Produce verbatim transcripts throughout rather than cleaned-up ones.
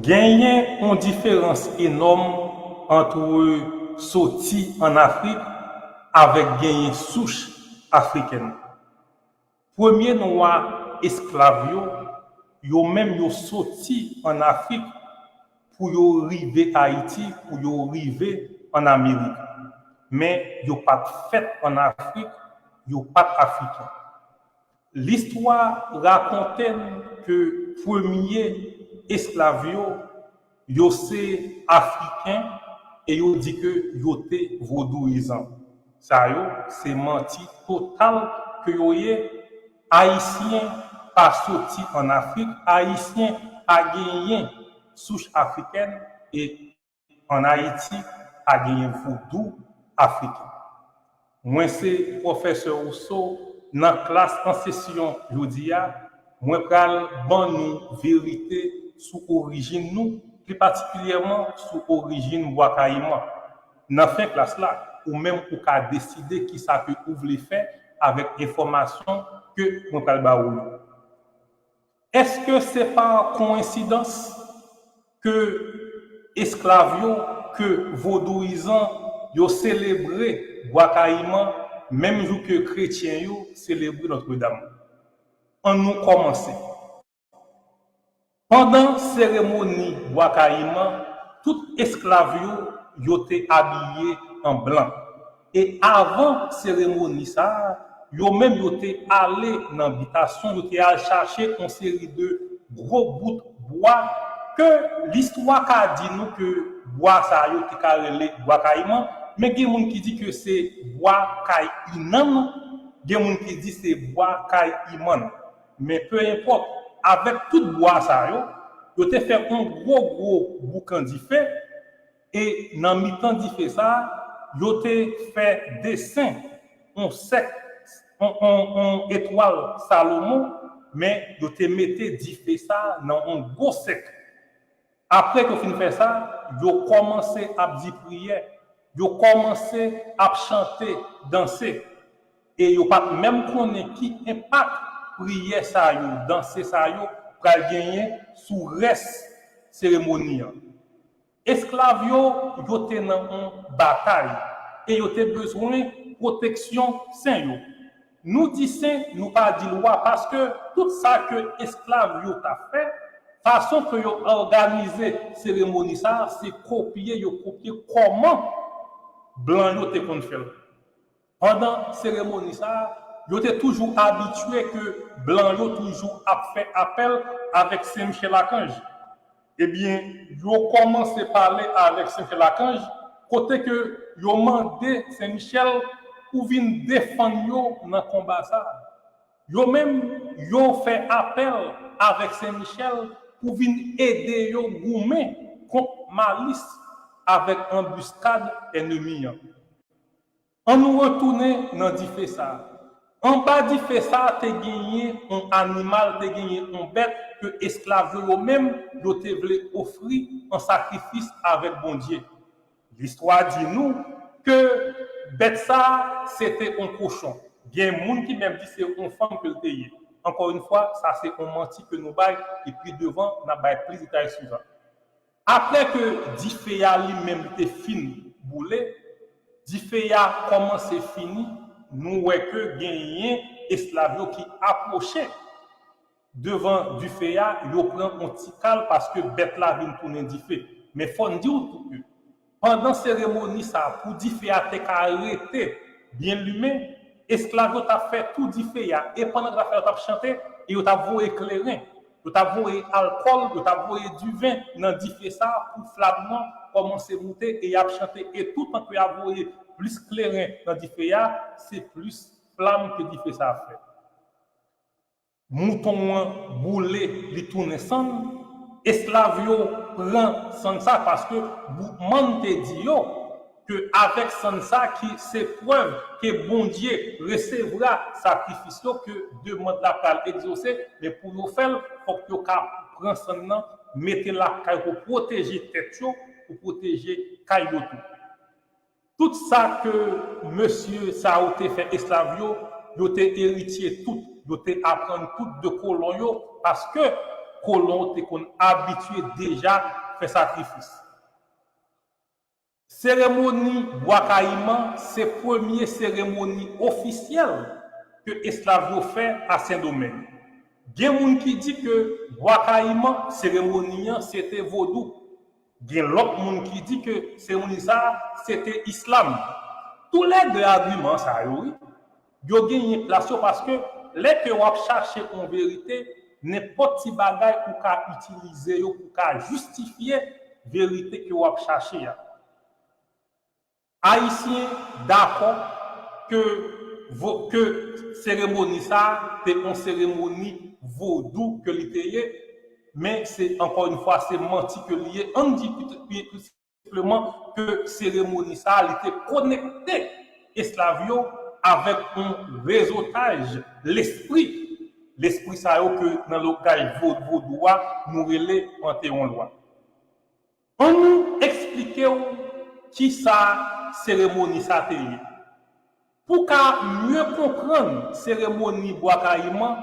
Genyen yon diferans enòm ant soti ann Afrik avèk genyen souch afrikèn. Premye nwa esklav yo, yo menm yo soti ann Afrik pou yo rive Ayiti, pou yo rive ann Amerik. Men yo pa t fèt ann Afrik, yo pa t Afriken. Listwa rakonte n ke premye esklav yo, yo se Afriken e yo di ke yo te vodouyizan. Sa yo se manti total ke yo ye. Ayisyen pa soti ann Afrik, Ayisyen pa genyen souch afrikèn e ann Ayiti pa genyen vodou afriken. Mwen se pwofesè Rousseau. Nan klas an sesyon jodi a, mwen pral ban nou verite sou orijin nou, pli patikilyèman sou orijin Bwa Kayiman. Nan fen klas la, ou menm ou ka deside kisa ke ou vle fè avèk enfòmasyon ke mwen pral ba ou yo. Èske se pa koyensidans ke esklav yo, ke vodouyizan yo selebre Bwa Kayiman menm jou ke kretyen yo selebre Nòtredam? Ann nou kòmanse. Pandan seremoni Bwa Kayiman, tout esklav yo, yo te abiye an blan. E avan seremoni sa a, yo menm yo te ale nan bitasyon, yo te al chache yon seri de gwo bout bwa ke listwa ka di nou ke bwa sa yo te ka rele Bwa Kayiman, men gen moun ki di ke se bwa kay Inan, gen moun ki di se bwa kay Iman. Men pe enpòt, avèk tout bwa sa yo, yo te fè yon gwo gwo boukan dife, e nan mitan dife sa a, yo te fè desen yon sèk, yon, yon, yon etwal Salomon, men yo te mete dife sa a nan yon gwo sèk. Apre ke yo fin fè sa, yo kòmanse ap di priyè, yo kòmanse ap chante, danse. E yo pa t menm konnen ki enpak priyè sa yo, danse sa yo pral genyen sou rès seremoni an. Esklav yo, yo te nan yon batay e yo te bezwen pwoteksyon sen yo. Nou di sen, nou pa di lwa, paske tout sa ke esklav yo t ap fè, fason ke yo òganize seremoni sa a, se kopye yo kopye kòman blan yo te konn fè l. Pandan seremoni sa a, yo te toujou abitye ke blan yo toujou ap fè apèl avèk Sen Michèl Akanj. Ebyen, yo kòmanse pale avèk Sen Michèl Akanj, kote ke yo mande Sen Michèl pou vin defann yo nan konba sa a. Yo menm, yo fè apèl avèk Sen Michèl pou vin ede yo goumen kont malis avèk anbiskad ènmi an. Ann nou retounen nan dife sa a. Anba dife sa a te genyen yon animal, te genyen yon bèt ke esklav yo, yo menm, yo te vle ofri an sakrifis avèk Bondye. Listwa di nou ke bèt sa a, se te yon kochon. Gen moun ki menm di se yon fanm ke l te ye. Ankò yon fwa, sa se yon manti ke nou bay, e pi devan, n ap bay plis detay sou sa. Apre ke dife a li menm li te fin boule, dife a kòmanse fini, nou wè ke genyen esklav yo ki apwoche devan dife a, yo pran yon ti kal paske bèt la vin tounen dife. Men fò n di w tou ke pandan seremoni sa a, pou dife a te ka rete byen limen, esklav yo t ap fè tou dife a, e pandan yo t ap fè, yo t ap chante, e yo t ap voye kleren. Yo t ap voye alkòl, yo t ap voye diven nan dife sa a pou flam nan kòmanse moute e y ap chante. E toutan ke y ap voye plis kleren nan dife a, se plis flam ke dife sa a fè. Mouton an boule, li tounen sann. Esklav yo pran sann sa paske Boukman te di yo, ke avèk sann sa ki se prèv ke Bondye resevwa sakrifis yo, ke demann la pral egzose, men pou yo fè l, fòk yo ka pran sann nan, mete lakay pou pwoteje tèt yo, pou pwoteje kay yo tou. Tout sa ke mesye sa yo te fè esklav yo, yo te eritye tout, yo te aprann tout de kolon yo, paske kolon te konn abitye deja fè sakrifis. Seremoni Bwa Kayiman se premye seremoni ofisyèl ke esklav yo fè a Sendomeng. Gen moun ki di ke Bwa Kayiman, seremoni an, se te vodou. Gen lòt moun ki di ke seremoni sa a, se te islam. Toulède agiman sa yo, wi, yo genyen plas yo, paske lè ke w ap chache yon verite, nenpòt ti bagay ou ka itilize yo pou ka jistifye verite ke w ap chache a. Ayisyen dakò ke, vo- ke seremoni sa a te yon seremoni vodou ke li te ye, men se, ankò yon fwa, se manti ke li ye. Ann di pi, pi, pi senpleman ke seremoni sa a, li te konekte esklav yo avèk yon rezotaj lespri. Lespri sa yo ke nan langaj vo- vodou a, nou rele panteyonlwa. Ann nou eksplike w kisa seremoni sa te ye. Pou ka mye konprann seremoni Bwa Kayiman,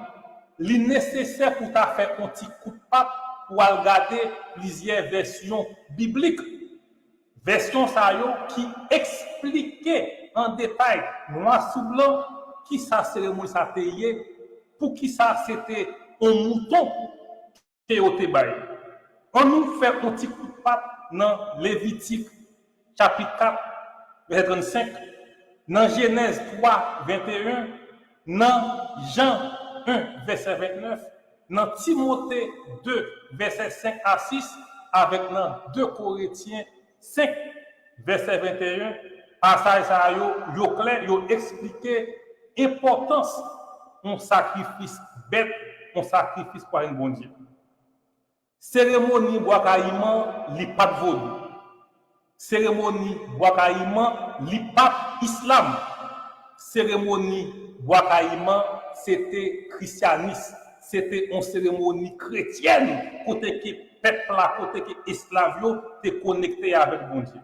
li nesesè pou ta fè yon ti kout pat pou al gade plizyè vèsyon biblik. Vèsyon sa yo ki eksplike an detay, nwa sou blan, kisa seremoni sa te ye, poukisa se te yon mouton ke yo te bay. Ann nou fè yon ti kout pat nan Levitik, chapit kat, vèsè trannsenk, nan Jenèz twa, venteyen, nan Jan en, vèsè ventnèf, nan Timote de, vèsè senk a sis, avèk nan de Korentyen senk, vèsè venteyen, pasaj sa yo, yo klè, yo eksplike enpòtans yon sakrifis bèt, yon sakrifis pou al jwenn Bondye. Seremoni Bwa Kayiman, li pa t vodou. Seremoni Bwa Kayiman, li pa t islam. Seremoni Bwa Kayiman, se te krisyanis. Se te yon seremoni kretyèn, kote ke pèp la, kote ke esklav yo te konekte avèk Bondye.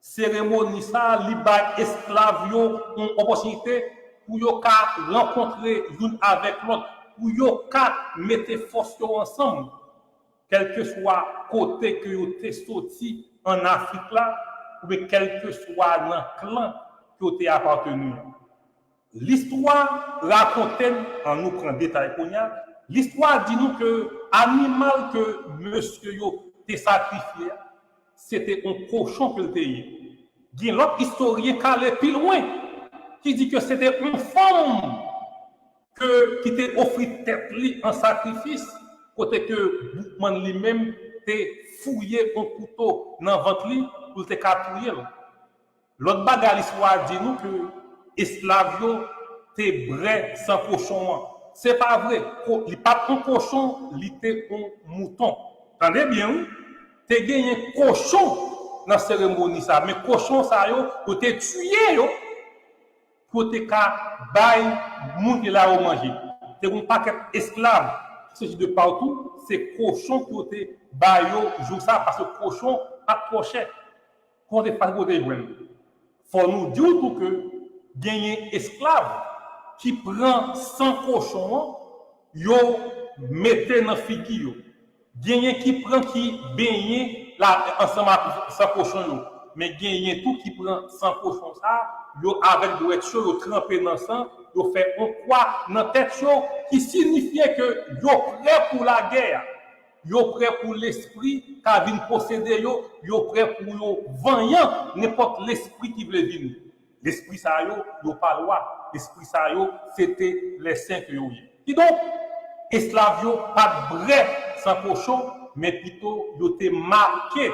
Seremoni sa a, li bay esklav yo yon opòtinite pou yo ka rankontre youn avèk lòt, pou yo ka mete fòs yo ansanm, kèlkeswa kote ke yo te soti ann Afrik la, oubyen kèlkeswa nan klan ke yo te apateni an. Listwa rakonte n, ann nou pran detay kounye a, listwa di nou ke animal ke mesye yo te sakrifye a, se te yon kochon ke l te ye. Gen lòt istoryen k ale pi lwen, ki di ke se te yon fanm ke, ki te ofri tèt li an sakrifis, kote ke Boukman li menm te fouye yon kouto nan vant li pou l te ka touye l. Lòt bagay, listwa di nou ke esklav yo te bwè san kochon an. Se pa vre, ko- li pa t yon kochon, li te yon mouton. Tande byen, wi. Te genyen kochon nan seremoni sa, men kochon sa yo, yo te tiye yo pou yo te ka bay moun ki la yo manje. Te gen yon pakèt esklav ki soti de patou, se kochon ki yo te ba yo jou sa, paske kochon pa t twò chè. Kote fasil pou te jwenn. Fò nou di w tou ke genyen esklav ki pran san kochon an, yo mete nan figi yo. Genyen ki pran, ki benyen la ansanm ak san kochon yo. Men genyen tou ki pran san kochon sa, yo avèk dwèt yo, yo tranpe nan san, yo fè yon kwa nan tèt yo, ki sinifye ke yo prè pou lagè a. Yo prè pou lespri ka vin posede yo, yo prè pou yo vanyan nenpòt lespri ki vle vini. Lespri sa yo, yo pa lwa. Lespri sa yo, se te lèsen ke yo ye. Kidonk, esklav yo pa t bwè san kochon, men pito yo te make,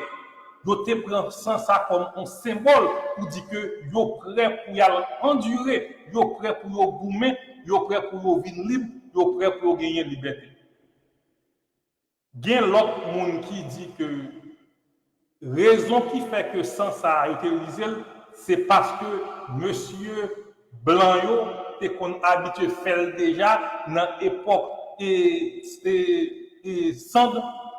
yo te pran san sa kòm yon senbòl pou di ke yo prè pou y al andire, yo prè pou yo goumen, yo prè pou yo vin lib, yo prè pou yo genyen libète. Gen lòt moun ki di ke rezon ki fè ke san sa a yo te itilize l, se paske mesye blan yo te konn abitye fè l deja nan epòk e, e, e sann,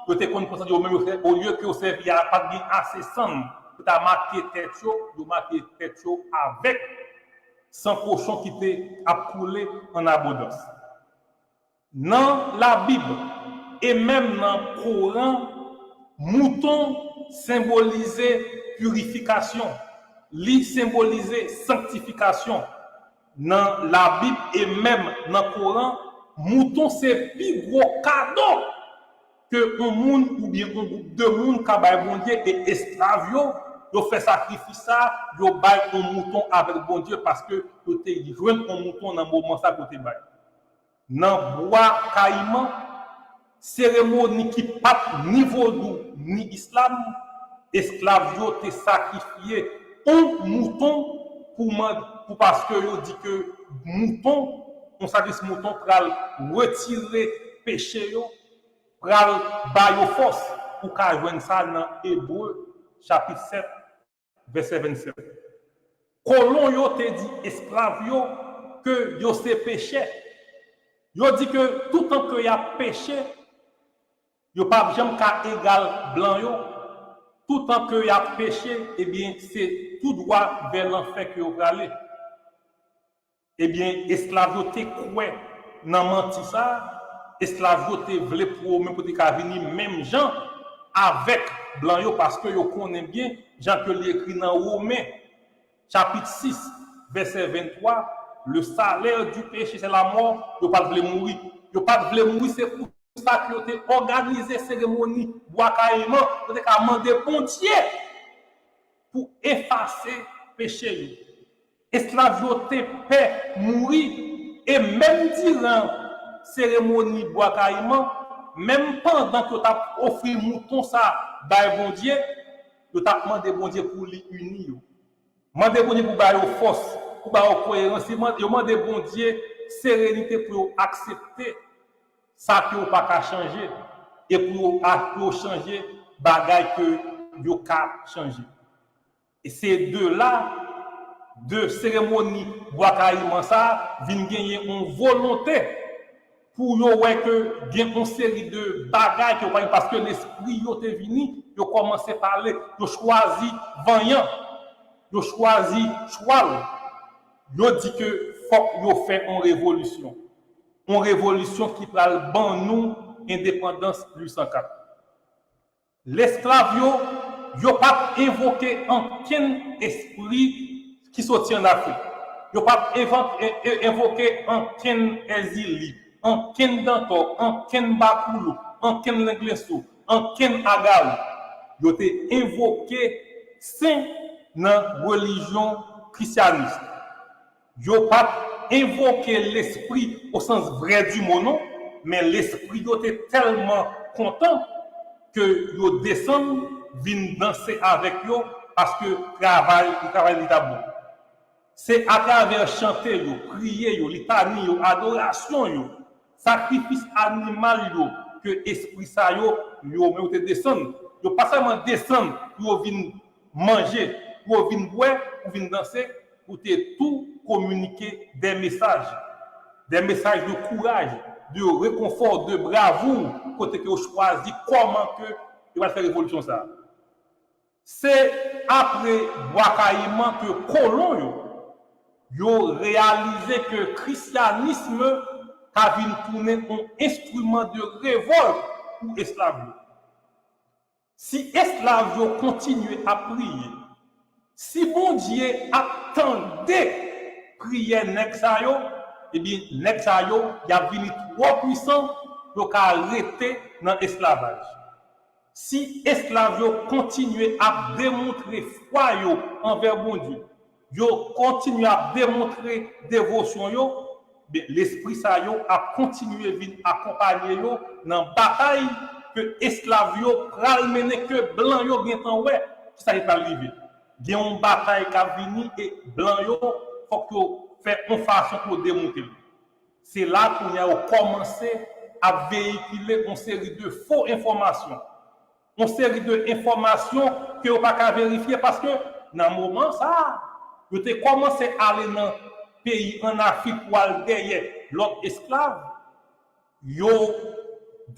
yo te konn pran sann yo menm, yo fè, olye ke yo sèvi a, pa t gen ase sann pou ta make tèt yo, yo make tèt yo avèk san kochon ki te ap koule an abondans. Nan Labib, E menm nan Koran, mouton senbolize pirifikasyon, li senbolize sanktifikasyon. Nan Labib e menm nan Koran, mouton se pi gwo kado ke yon moun oubyen yon gwoup de moun ka bay Bondye, e esklav yo, yo fè sakrifis sa, yo bay yon mouton avèk Bondye paske yo te jwenn yon mouton nan moman sa ke yo te bay. Nan Bwa Kayiman, seremoni ki pa t ni vodou ni islam, esklav yo te sakrifye yon mouton pou, pou paske yo di ke mouton, yon sakrifis mouton pral retire peche yo, pral ba yo fòs. Ou ka jwenn sa nan Ebre chapit sèt, vèsè vennsenk. Kolon yo te di esklav yo ke yo se pechè. Yo di ke toutan ke y ap peche, yo p ap janm ka egal blan yo. Toutan ke y ap peche, ebyen, se tou dwa vè lanfè ke yo prale. Ebyen, esklav yo te kwè nan manti sa a. Esklav yo te vle pou yo menm pou te ka vini menm jan avèk blan yo, paske yo konnen byen, jan ke li ekri nan Women, chapit sis, vèsè venntwa, le salaire du péché, c'est la mort, yo pa t vle mouri. Yo pa t vle mouri, se pou sa ke yo te òganize seremoni Bwa Kayiman, yo te ka mande Bondye pou efase peche yo. Esklav yo te pè mouri, e menm diran seremoni Bwa Kayiman, menm pandan ke yo t ap ofri mouton sa bay Bondye, yo t ap mande Bondye pou li ini yo. Mande Bondye pou ba yo fòs, pou ba yo koyerans. Yo mande Bondye serenite pou yo aksepte sa ke yo pa ka chanje, e pou yo, pou yo chanje bagay ke yo ka chanje. E se de la, de seremoni Bwa Kayiman sa a, vin genyen yon volonte pou yo wè ke gen yon seri de bagay ke yo pa gen, paske lespri yo te vini, yo kòmanse pale, yo chwazi vanyan, yo chwazi chwal, yo di ke fòk yo fè yon revolisyon. Yon revolisyon ki pral ban nou endepandans uit san kat. Lesklav yo, yo pa t envoke ankenn espri ki soti ann Afrik. Yo pa t envoke ankenn Èzili, ankenn Dantò, ankenn Bakoulou, ankenn Lenglenso, ankenn Agawou. Yo te envoke sen nan relijyon krisyanis. Yo pa t envoke lespri o sans vrè di mo non, men lespri yo te tèlman kontan ke yo desann vin danse avèk yo, paske travay, travay li t ap bon. Se atravè chante yo, priye yo, litani yo, adorasyon yo, sakrifis animal yo ke espri sa yo, yo menm yo te desann. Yo pa sèlman desann pou yo vin manje, pou yo vin bwè, pou vin danse, pou te tou kominike de mesaj, de mesaj de kouraj, de rekonfò, de bravou, kote ke yo chwazi kòman ke yo pral fè revolisyon sa a. Se apre Bwa Kayiman ke kolon yo, yo reyalize ke krisyanism ka vin tounen yon enstriman de revòlt pou esklav yo. Si esklav yo kontinye ap priye, si Bondye ap tande priyè nèg sa yo, ebyen, nèg sa yo, y ap vini twò pwisan pou yo ka rete nan esklavaj. Si esklav yo kontinye ap demontre fwa yo anvè Bondye, yo kontinye ap demontre devosyon yo, ben, lespri sa yo ap kontinye vin akonpanye yo nan batay ke esklav yo pral mennen, ke blan yo gentan wè kisa ki pral rive. Gen yon batay k ap vini e blan yo, fòk yo fè yon fason pou yo demonte l. Se la kounye a yo kòmanse ap veyikile yon seri de fo enfòmasyon. Yon seri de enfòmasyon ke yo pa ka verifye, paske nan moman sa a, yo te kòmanse ale nan peyi ann Afrik pou al dèyè lòt esklav. Yo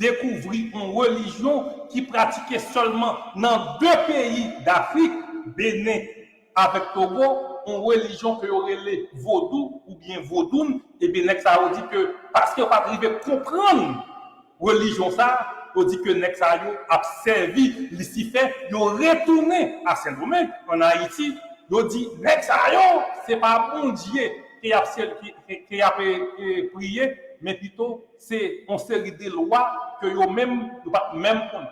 dekouvri yon relijyon ki pratike sèlman nan de peyi Dafrik, Benen avèk Togo, yon relijyon ke yo rele vodou oubyen vodoun. Ebyen, nèg sa yo di ke paske yo pa t rive konprann relijyon sa, yo di ke nèg sa yo ap sèvi Lisifè, yo retounen a Sendomeng, ann Ayiti, yo di nèg sa yo, se pa Bondye ke y ap sèvi, ke, ke, ke y ap, e, e, priye, men pito se yon seri de lwa ke yo menm, yo pa t menm konn.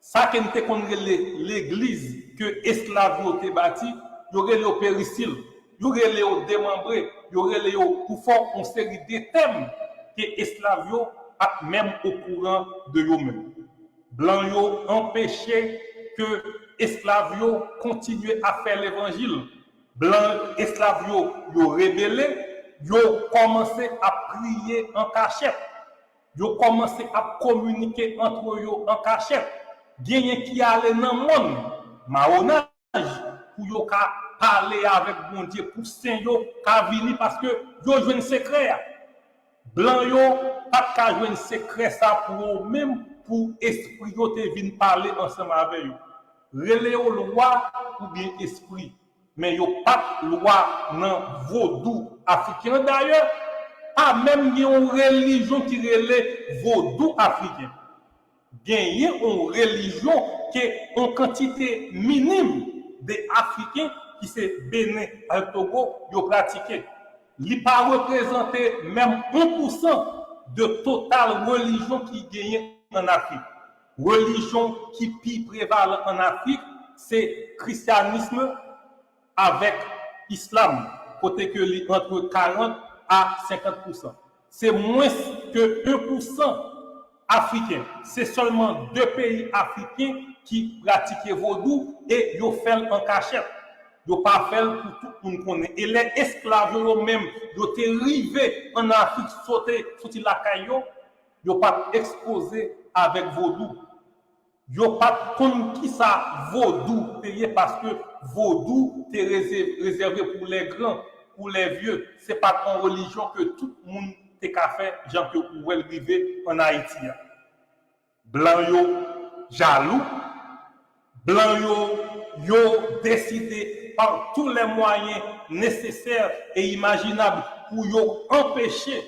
Sa ke n te konn rele legliz ke esklav yo te bati, yo rele yo perisil, yo rele yo demanbre, yo rele yo pou fè yon seri de tèm ke esklav yo pa t menm okouran de yo menm. Blan yo anpeche ke esklav yo kontinye ap fè levanjil. Blan esklav yo, yo rebele, yo kòmanse ap priye an kachèt. Yo kòmanse ap kominike ant yo an kachèt. Genyen ki ale nan mòn, mawonaj, pou yo ka pale avèk Bondye, pou sen yo ka vini, paske yo jwenn sekrè a. Blan yo pa t ka jwenn sekrè sa pou yo menm, pou espri yo te vin pale ansanm avè yo. Rele yo lwa oubyen espri, men yo pa t lwa nan vodou afriken an. Dayè, pa menm gen yon relijyon ki rele vodou afriken. Genyen yon relijyon ke yon kantite minim de Afriken ki se Benin ak Togo yo pratike. Li pa reprezante menm yon pousan de total relijyon ki genyen ann Afrik. Relijyon ki pi prevalan ann Afrik, se krisyanism avèk islam, kote ke li antre karant a senkant pousan. Se mwens ke en pousan Afriken. Se sèlman de peyi afriken ki pratike vodou e yo fè l an kachèt. Yo pa fè l pou tout moun konnen. E lè esklav yo, yo menm, yo te rive ann Afrik, sote, soti lakay yo, yo pa t ekspoze avèk vodou. Yo pa t konn kisa vodou te ye, paske vodou te reze-, rezève pou lè gran, pou lè vye. Se pa t yon relijyon ke tout moun te ka fè, jan ke ou wè l rive ann Ayiti a. Blan yo jalou. Blan yo, yo deside pa tous les moyens nécessaires et imaginables pou yo anpeche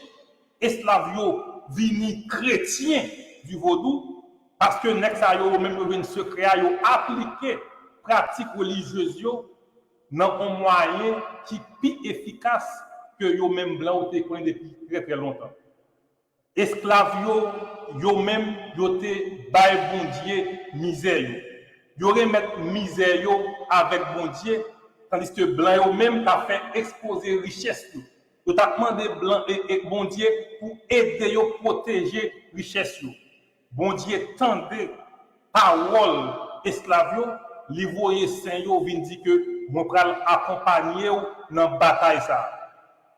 esklav yo vini kretyen di vodou, paske nèg sa yo, yo menm yo jwenn sekrè a, yo aplike pratik relijyez yo nan yon mwayen ki pi efikas ke yo menm blan yo te konnen depi trè, trè lontan. Esklav yo, yo menm, yo te bay Bondye mizè yo. Yo remèt mizè yo avèk Bondye, tandiske blan yo menm t ap fè ekspoze richès yo. Yo t ap mande blan e, e Bondye pou ede yo pwoteje richès yo. Bondye tande pawòl esklav yo, li voye sen yo vin di ke mwen pral akonpanye w nan batay sa a.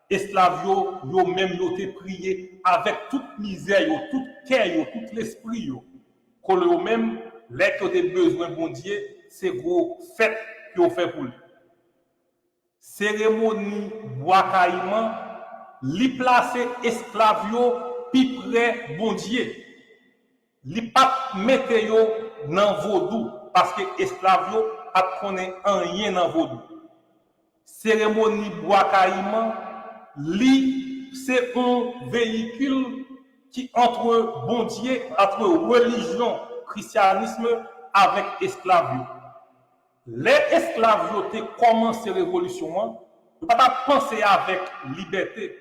Esklav yo, yo menm yo te priye avèk tout mizè yo, tout kè yo, tout lespri yo. Kolo yo menm, lè ke yo te bezwen Bondye, se gwo fèt ke yo fè pou li. Seremoni Bwa Kayiman, li plase esklav yo pi pre Bondye. Li pa t mete yo nan vodou, paske esklav yo pa t konnen anyen nan vodou. Seremoni Bwa Kayiman, li se yon veyikil ki antre Bondye, antre relijyon krisyanism avèk esklav yo. Lè esklav yo te kòmanse revolisyon an, yo pa t ap panse avèk libète.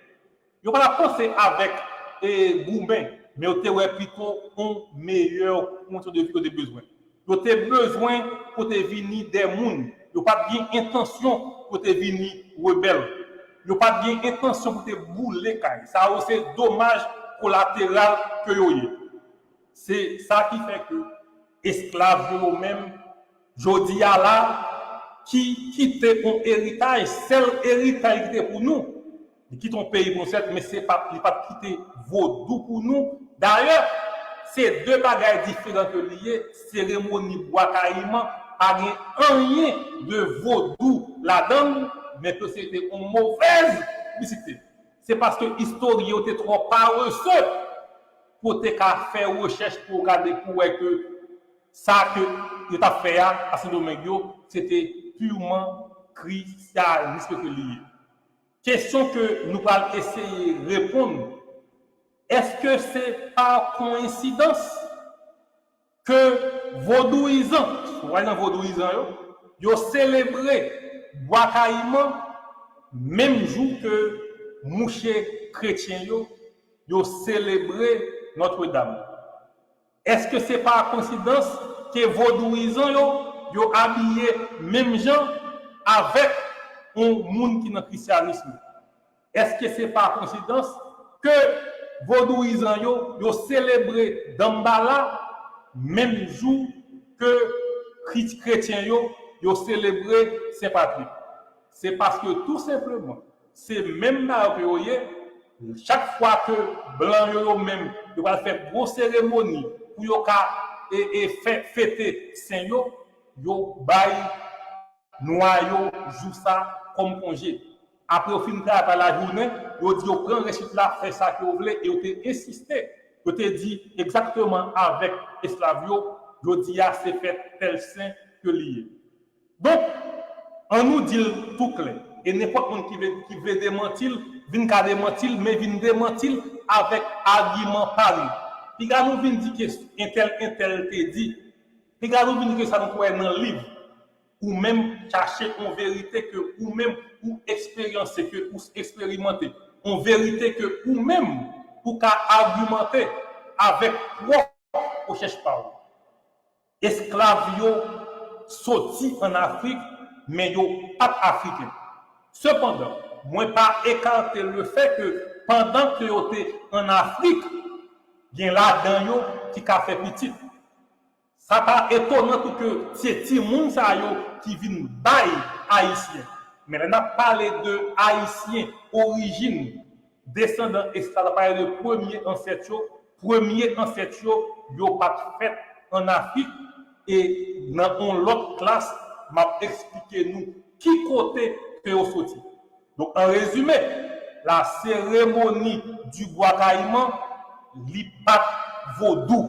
Yo pa t ap panse avèk, e, goumen, men yo te wè pito yon meyè kondisyon de vi yo te bezwen. Yo te bezwen pou te vini de moun. Yo pa t gen entansyon pou te vini rebèl. Yo pa t gen entansyon pou te boule kay. Sa yo se domaj kolateral ke yo ye. Se sa ki fè ke esklav yo, yo menm, jodi a la, ki kite yon eritaj, sèl eritaj ki te pou nou. Li kite yon peyi pou nou, sèt, men se pa, li pa t kite vodou pou nou. Dayè, se de bagay diferan ke li ye. Seremoni Bwa Kayiman pa gen anyen de vodou ladan l, men ke se te yon movèz piblisite. Se paske istoryen yo te twò parese pou te ka fè rechèch pou gade, pou wè ke sa ke yo t ap fè a, a Sendomeng yo, se te piman krisyanism ke li ye. Kesyon ke nou pral eseye reponn, Èske se pa koyensidans ke vodouyizan, sou nan vodouyizan yo, yo selebre Bwa Kayiman menm jou ke mouche kretyen yo, yo selebre Notre Dame? Èske se pa koyensidans ke vodouyizan yo, yo abiye menm jan avèk yon moun ki nan krisyanism? Èske se pa koyensidans ke vodouyizan yo, yo selebre Danmbala menm jou ke kretyen yo, yo selebre Sen Patrik? Se paske tou senpleman, se menm bagay ke yo ye. Chak fwa ke blan yo, yo menm, yo pral fè gwo seremoni pou yo ka e, e fè, fete sen yo, yo bay nwa yo jou sa kòm konje. Apre yo fin travay lajounen, yo di yo pran rechit la, fè sa ke yo vle, e yo te ensiste, yo te di egzakteman avèk esklav yo, jodi a se fèt tèl sen ke li ye. Donk, ann nou di l tou klè, e nenpòt moun ki vle, ki vle demanti l, vin ka demanti l, men vin demanti l avèk agiman pa li. Piga nou vin di ke entèl, entèl te di, piga nou vin di ke sa nou kwè nan liv. Ou menm chache yon verite ke ou menm ou eksperyanse, ke ou eksperimante, yon verite ke ou menm ou ka agimante avèk pwòp rechèch pa w. Esklav yo soti ann Afrik, men yo pa t Afriken. Sepandan, mwen pa ekate lefè ke pandan ke yo te ann Afrik, gen ladan yo ki ka fè pitit. Sa pa etonan tou ke se timoun sa yo ki vin bay Ayisyen. Men lè n ap pale de Ayisyen orijin desandan esklav, n ap pale de premye ansèt yo. Premye ansèt yo, yo pa t fèt ann Afrik, e nan yon lòt klas, m ap eksplike nou ki kote ke yo soti. Donk, an rezime, la seremoni di Bwa Kayiman, li pa t vodou.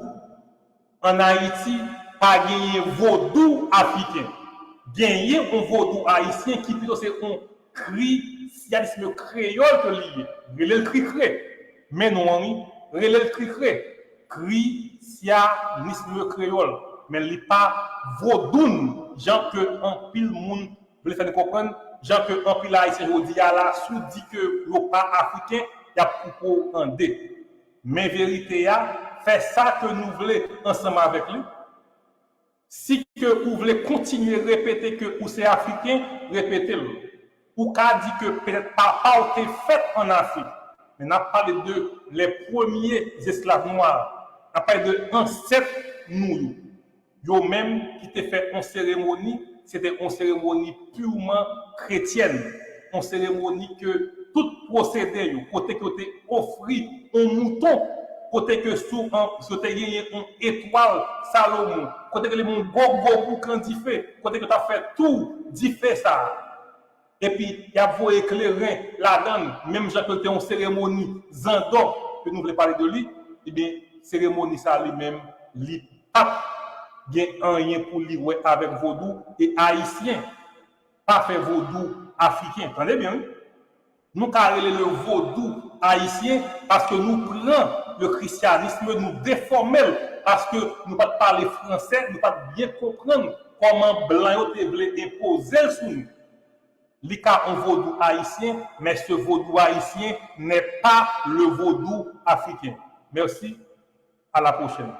Ann Ayiti, pa genyen vodou afriken. Genyen yon vodou ayisyen ki pito se yon krisyanism kreyòl ke li ye. Rele l krikre. Men non an, wi. Rele l krikre. Krisyanism kreyòl. Men li pa vodoun, jan ke anpil moun vle fè nou konprann, jan ke anpil Ayisyen jodi a la, si w di ke yo pa afriken, y ap koupe w an de. Men verite a, fè sa ke nou vle ansanm avèk li. Si ke ou vle kontinye repete ke ou se Afriken, repete l. Ou ka di ke petèt papa w te fèt ann Afrik, men n ap pale de les premiers esclaves noirs, n ap pale de ansèt nou yo. Yo menm ki te fè yon seremoni, se te yon seremoni piman kretyèn, yon seremoni ke tout pwosede yo, kote ke yo te ofri yon mouton, kote ke sou an, yo te genyen yon etwal Salomon, kote ke li gen yon gwo gwo boukan dife, kote ke yo t ap fè tou dife sa a. Epi, y ap voye kleren ladan l, menm jan ke l te yon seremoni zandò ke nou vle pale de li, ebyen, seremoni sa a li menm, li p ap gen anyen pou li wè avèk vodou, e Ayisyen pa fè vodou afriken. Tande byen, wi. Nou ka rele le vodou ayisyen paske nou pran le christianisme, nou defòme l, paske nou pa t pale fransè, nou pa t byen konprann kòman blan yo te vle enpoze l sou nou. Li ka yon vodou ayisyen, men se vodou ayisyen n'est pas le vodou africain. Mèsi, à la prochaine.